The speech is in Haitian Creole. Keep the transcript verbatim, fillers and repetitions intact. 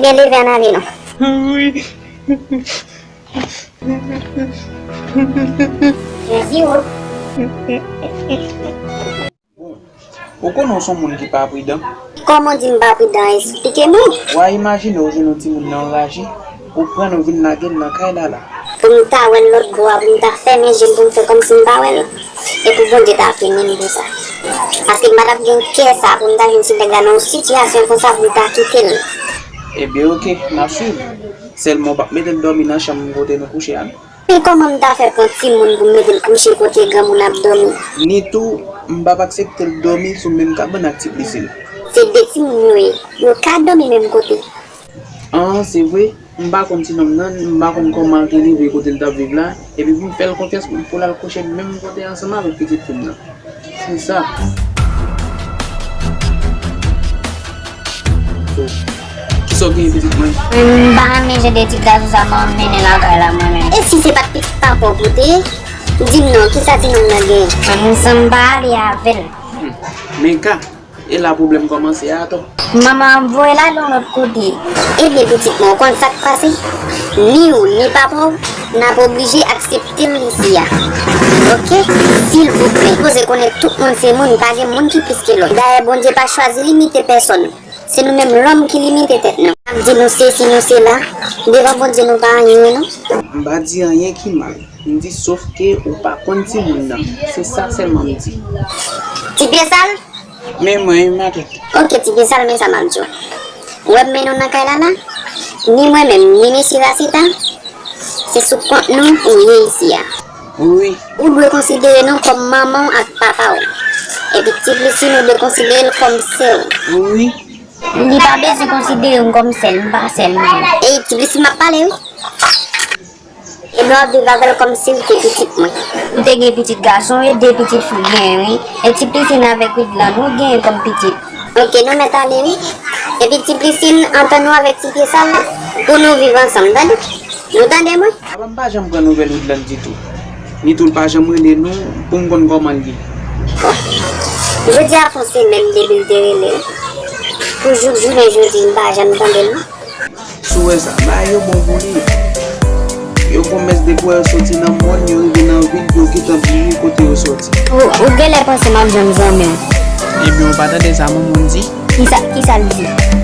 Byen leve, ann ale non. Wi. Jezi o. Bon, ou konnen w se yon moun ki pa pridan. Kòman w di m pa pridan? Esplike mwen. W a imajine w jwenn yon timoun nan yon raje, ou pran l, ou vin lage l nan kay la la. Pou m ta wè l lòt bò a, pou m ta fèmen je m, pou m fè kòmsi m pa wè l. E pou Bondye ta pini m pou sa. Paske m pa t ap gen kè sa pou m ta jwenn ti nèg la nan yon sitiyasyon konsa pou m ta kite l. Ebyen, oke, n ap swiv. Sèlman, w p ap mete l dòmi nan chanm kote nou kouche a, non? Men kòman m ta fè pran timoun pou m mete l kouche kote granmoun ap dòmi? Ni tou, m p ap aksepte l dòmi sou menm kabann ak Ti Prisil. Se de timoun yo ye. Yo ka dòmi menm kote. An, se vre? M pa konn ti nonm nan, m pa konn kòman l te rive kote l t ap viv la, epi pou m fè l konfyans pou, pou l al kouche menm kote ansanm avèk pitit fi m nan. Se sa. Kisa w genyen, pitit mwen? M pa renmen jan de ti gras sa m ap mennen lakay la, mwen menm. E si se pa t pitit papa w pou te ye? Di m non, kisa ti nonm nan genyen? Mwen menm, san m pa ale avè l. Hmm. Men ka. E la pwoblèm kòmanse a atò. Manman an voye l ale yon lòt kote. Ebyen, pitit mwen, ou konn sa k pase? Ni ou, ni papa w, n ap oblije aksepte l isi a. Oke? Silvouplè. Sipoze konnen tout moun se moun, pa gen moun ki plis ke lòt. Dayè, Bondye pa chwazi limite pèsòn. Se nou menm lòm ki limite tèt nou. N ap di nou sesi, nou sela. Devan Bondye, nou pa anyen, non. M pa di anyen ki mal. M di sof ke ou pa konn timoun nan. Se sa sèlman m di. Ti pye sal? Men mwen, wi, matant. Oke, ti pye sal, men sa m ap di w. Ou wè m mennen w nan kay la la? Ni mwen menm, ni mesye Rasita, se sou kont nou ou ye isi a. Wi. Ou dwe konsidere nou kòm manman w ak papa w. Epi Ti Prisil, ou dwe konsidere l kòm sè w. Wi. Li pa bezwen konsidere m kòm sè l, m pa sè l, non. Ey, Ti Prisil, m ap pale, wi. Ebyen, w ap viv avè l kòmsi l te pitit mwen. M te gen pitit gason e de pitit fi m genyen, wi. E Ti Prisil avèk Widlan, nou genyen kòm pitit. Oke, nou mèt ale, wi. Epi Ti Prisil, antann ou avèk Ti Pye Sal pou nou viv ansanm, tande? Nou tande mwen? Papa m pa janm pran nouvèl Widlan ditou. Ni tou l pa janm rele nou pou m konn kòman l ye. Jodi a fè yon semèn depi l te rele. Pou jouk jounen jodi, m pa janm tande l, non. Si w wè sa, bagay yo bon pou li. Yo pwomès depi w wè yo soti nan mòn, yo rive nan vil, yo gentan bliye kote yo soti. Ou, ou genlè panse m ap janm zanmi w. Ebyen, ou pa tande sa moun moun di? Kisa, kisa l di?